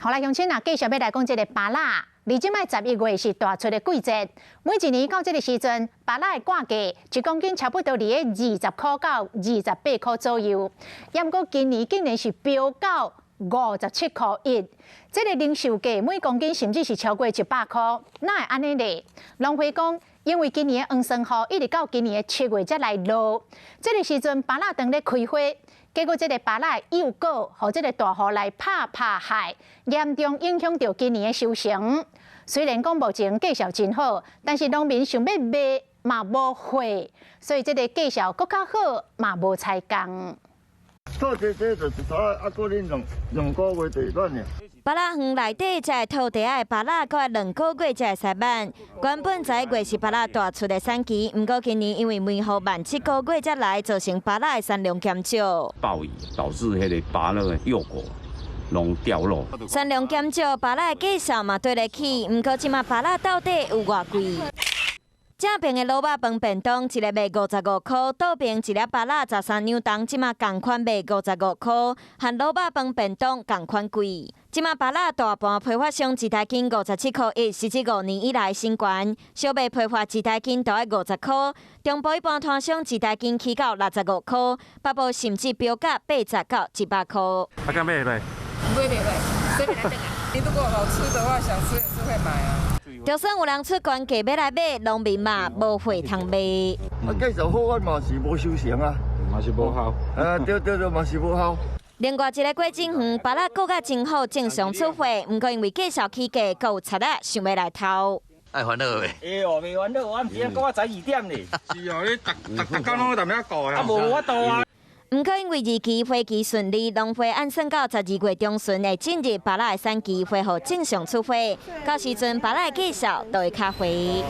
好啦，鄉親啊，繼續欲來講這个芭樂。而這擺11月是大出的季節，每一年到這个時陣，芭樂的掛價一公斤差不多佇咧20塊到28塊左右。毋過今年竟然是飆到57塊1，這个零售價每公斤甚至是超過100塊，哪會按呢咧？農會講，因為今年的黃酸雨一直到今年的7月才來落，這个時陣芭樂當咧開花。結果這个芭樂幼果予這个大雨來拍拍害，嚴重影響著今年的收成。雖然講目前價數真好，但是農民想欲賣嘛無貨，所以這个價數閣較好嘛無採工。做這這就是啥？啊，閣恁兩個月就爛了。芭樂園內底這土地仔的芭樂，閣愛2個月才會使挽。原本11月是芭樂大出的產期，毋過今年因為梅雨慢7個月才來，造成芭樂的產量減少。暴雨導致彼个芭樂的幼果攏掉落。產量減少，芭樂的價數嘛綴咧起，毋過這馬芭樂到底有偌貴？正爿的滷肉飯便當一个賣55塊，倒爿一粒芭樂13兩重，這馬仝款賣55塊，和滷肉飯便當仝款貴。這馬芭樂大盤批發商一台斤57.1塊，是這5年以來新高。小麥批發一台斤都愛50塊，中部一般攤商一台斤起到65塊，北部甚至飆價80到100塊。啊，敢買咧？買袂買，隨便來等啊。你如果好吃的話，想吃也是會買啊。就算有人出懸價欲來買，農民嘛無貨通賣。啊，價數好，我嘛是無收成啊，嘛是無效。啊，對對對，嘛是無效。另外一个果子園，芭樂閣較真好，正常出貨，毋過因為繼續起價，閣有賊仔想欲來偷。愛煩惱袂？會哦，袂煩惱，我毋是講我早2點咧。是哦，你逐逐逐工攏踮遐顧啊。啊，無法度啊。毋過因為二期花期順利，農會按算到12月中旬會進入芭樂的產期，恢復正常出貨。到時陣芭樂的價數就會較回。